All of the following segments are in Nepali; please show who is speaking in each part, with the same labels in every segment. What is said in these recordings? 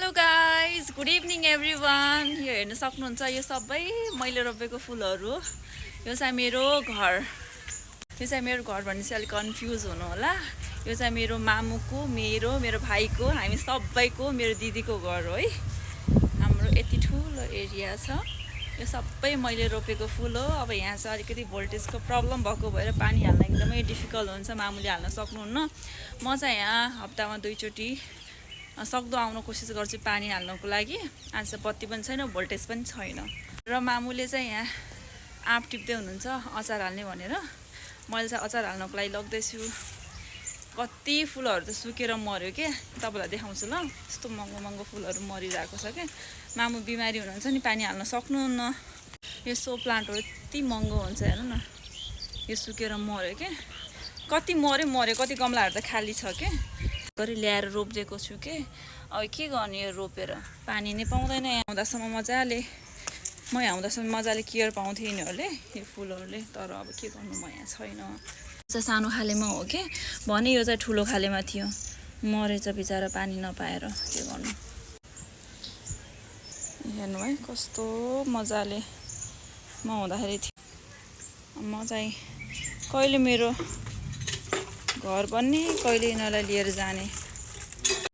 Speaker 1: Hello guys, good evening everyone. यो हेर्न सक्नुहुन्छ, यो सबै मैले रोपेको फुलहरू हो। यो चाहिँ मेरो घर भने चाहिँ अलिक कन्फ्युज हुनु होला। यो चाहिँ मेरो मामुको, मेरो भाइको, हामी सबैको, मेरो दिदीको घर हो है। हाम्रो यति ठुलो एरिया छ। यो सबै मैले रोपेको फुल हो। अब यहाँ चाहिँ अलिकति भोल्टेजको प्रब्लम भएको भएर पानी हाल्न एकदमै डिफिकल्ट हुन्छ, मामुले हाल्न सक्नुहुन्न। म चाहिँ यहाँ हप्तामा 2 चोटि सक्दो आउन कोसिस गर्छु पानी हाल्नको लागि। आज बत्ती पनि छैन, भोल्टेज पनि छैन र मामुले चाहिँ यहाँ आँप टिप्दै हुनुहुन्छ अचार हाल्ने भनेर। मैले चाहिँ अचार हाल्नको लागि लग्दैछु। कति फुलहरू त सुकेर मर्यो के, तपाईँलाई देखाउँछु ल। यस्तो महँगो फुलहरू मरिरहेको छ के। मामु बिमारी हुनुहुन्छ नि, पानी हाल्न सक्नुहुन्न। यो सो प्लान्टहरू यति महँगो हुन्छ हेर्नु न। यो सुकेर मर्यो के, कति मर्यो, कति गमलाहरू त खाली छ के। गरी ल्याएर रोपिदिएको छु के। अब के गर्ने, यो रोपेर पानी नै पाउँदैन। यहाँ आउँदासम्म मजाले केयर पाउँथेँ यिनीहरूले, यो फुलहरूले। तर अब के गर्नु, म यहाँ छैन। सानो खालेमा हो कि भने, यो चाहिँ ठुलो खालेमा थियो, मरेछ बिचरा पानी नपाएर। के गर्नु, हेर्नु है कस्तो मजाले म हुँदाखेरि थियो। म चाहिँ कहिले मेरो घर बन्ने, कहिले यिनीहरूलाई लिएर जाने।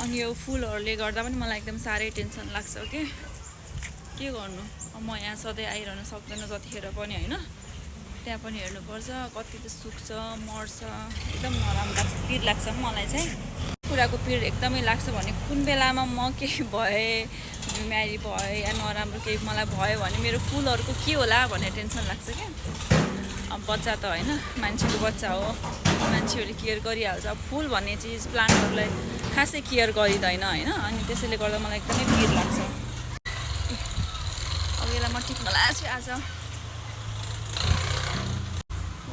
Speaker 1: अनि यो फुलहरूले गर्दा पनि मलाई एकदम साह्रै टेन्सन लाग्छ के गर्नु। म यहाँ सधैँ आइरहन सक्दैन जतिखेर पनि होइन। त्यहाँ पनि हेर्नुपर्छ, कति त सुक्छ, मर्छ, एकदम नराम्रो लाग्छ, पिर लाग्छ मलाई चाहिँ। कुराको पिर एकदमै लाग्छ भने कुन बेलामा म केही भए, बिमारी भए या नराम्रो केही मलाई भयो भने मेरो फुलहरूको के होला भन्ने टेन्सन लाग्छ क्या। अब बच्चा त होइन, मान्छेको बच्चा हो, मान्छेहरूले केयर गरिहाल्छ। फुल भन्ने चिज, प्लान्टहरूलाई खासै केयर गरिँदैन होइन। अनि त्यसैले गर्दा मलाई एकदमै पिर लाग्छ। अब यसलाई म टिप्न लाग्छु आज।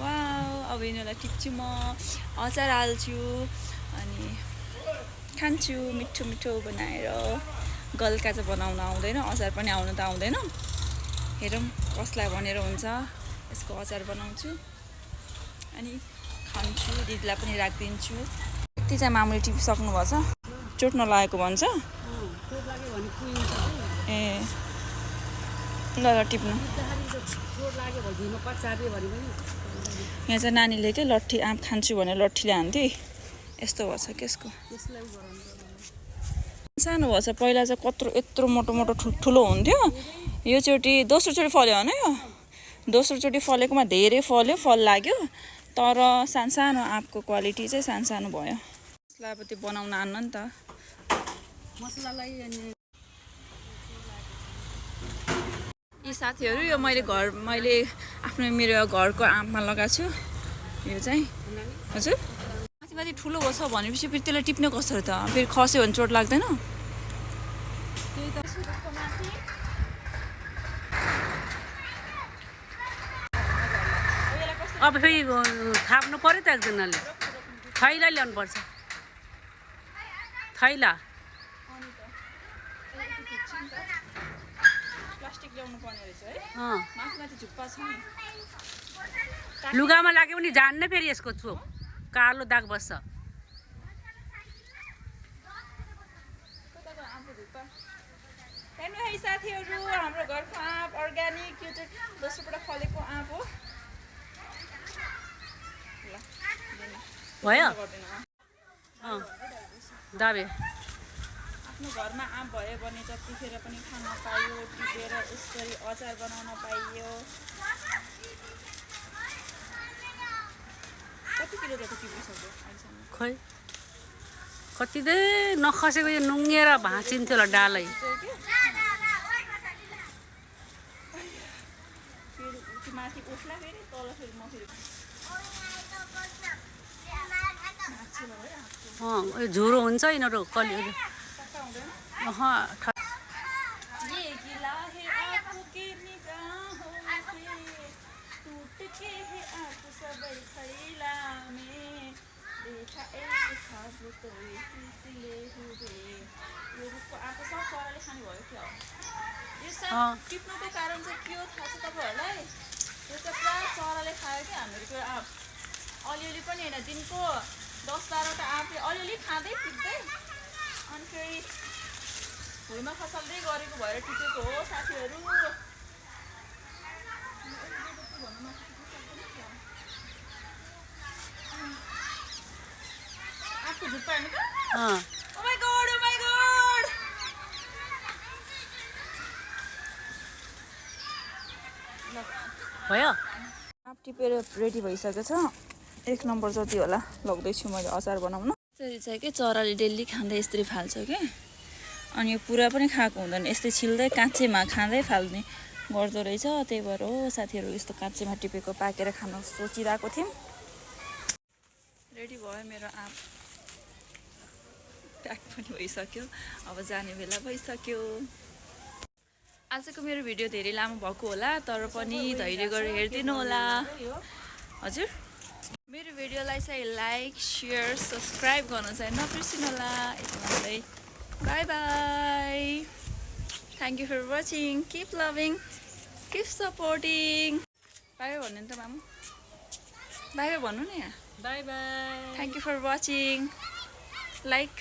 Speaker 1: वाउ, अब यिनीहरूलाई टिप्छु, म अचार हाल्छु अनि खान्छु मिठो मिठो बनाएर। गल्का चाहिँ बनाउन आउँदैन, अचार पनि आउनु त आउँदैन। हेरौँ कसलाई भनेर हुन्छ। यसको अचार बनाउँछु अनि खान्छु, दिदीलाई पनि राखिदिन्छु। यति चाहिँ मामुले टिपिसक्नु भएको छ। चोट नलागेको भन्छ ए। ल टिप्नु। यहाँ चाहिँ नानीले के लट्ठी आँप खान्छु भनेर लट्ठीले हान्थ्यो, यस्तो भएछ के यसको। सानो भएछ, पहिला चाहिँ यत्रो मोटो ठुलो हुन्थ्यो। यो चोटि दोस्रो चोटि फल्यो होइन। यो दोस्रो चोटि फलेकोमा धेरै फल्यो, फल लाग्यो। तर सानो आँपको क्वालिटी चाहिँ सानो भयो। मसला अब त्यो बनाउन आन्न नि त मसलालाई। अनि यी साथीहरू, यो मैले मेरो घरको आँपमा लगाएको छु। यो चाहिँ हजुर माथि ठुलो छ भनेपछि फेरि त्यसलाई टिप्ने कसरी त, फेरि खस्यो भने चोट लाग्दैन।
Speaker 2: अब फेरि थाप्नु पर्यो त एकजनाले। थैला ल्याउनुपर्छ, थैला। लुगामा लाग्यो भने जान्ने फेरि यसको चोक कालो दाग बस्छ।
Speaker 1: हेर्नु है साथीहरू, हाम्रो घरको आँप अर्ग्यानिक, यो चाहिँ दोस्रोपल्ट फलेको आँप हो।
Speaker 2: भयो दाबे।
Speaker 1: आफ्नो घरमा आँप भयो भने जतिखेर पनि खान पाइयो, टिपेर यसरी अचार बनाउन पाइयो। कति किलो जति टिपिसक्यो अहिलेसम्म?
Speaker 2: खोइ कति दे नखसेको, यो नुङ्गेर भाँचिन्थ्यो होला डालै।
Speaker 1: माथि उठ्ला फेरि तल फेरि म फेरि
Speaker 2: झुरो हुन्छ यिनीहरू कलिहरू।
Speaker 1: टिप्नुको कारण चाहिँ के हो थाहा छ तपाईँहरूलाई? यो चाहिँ पुरा चराले खायो कि हामीहरूको आँप। अलिअलि पनि होइन, दिनको 10-12 आँपले अलिअलि खाँदै टिप्दै। अनि फेरि भुइँमा खसाल्दै गरेको भएर टिपेको हो साथीहरू। आफू झुप्पा हेर्नु त?
Speaker 2: अँ
Speaker 1: Oh my god, oh my god!
Speaker 2: भयो
Speaker 1: आँप टिपेर रेडी भइसकेको छ। 1 नम्बर जति होला लग्दैछु मैले अचार बनाउन। यसरी चाहिँ के चराले डेली खाँदै यसरी फाल्छ के। अनि यो पुरा पनि खाएको हुँदैन, यस्तै छिल्दै काँचैमा खाँदै फाल्ने गर्दो रहेछ। त्यही भएर हो साथीहरू यस्तो काँचैमा टिपेको पाकेर खान सोचिरहेको थियौँ। रेडी भयो मेरो आँप, प्याक पनि भइसक्यो। अब जाने बेला भइसक्यो। आजको मेरो भिडियो धेरै लामो भएको होला, तर पनि धैर्य गरेर हेरिदिनु होला। हजुर, मेरो भिडियोलाई चाहिँ लाइक सेयर सब्सक्राइब गर्नु चाहिँ नबिर्सिनु होला। यति भन्दै bye bye. Thank you for watching, keep loving, keep supporting. Bye bye भन्नु नि त मामु, बाई बाई भन्नु नि यहाँ।
Speaker 2: Bye bye.
Speaker 1: Thank you for watching, like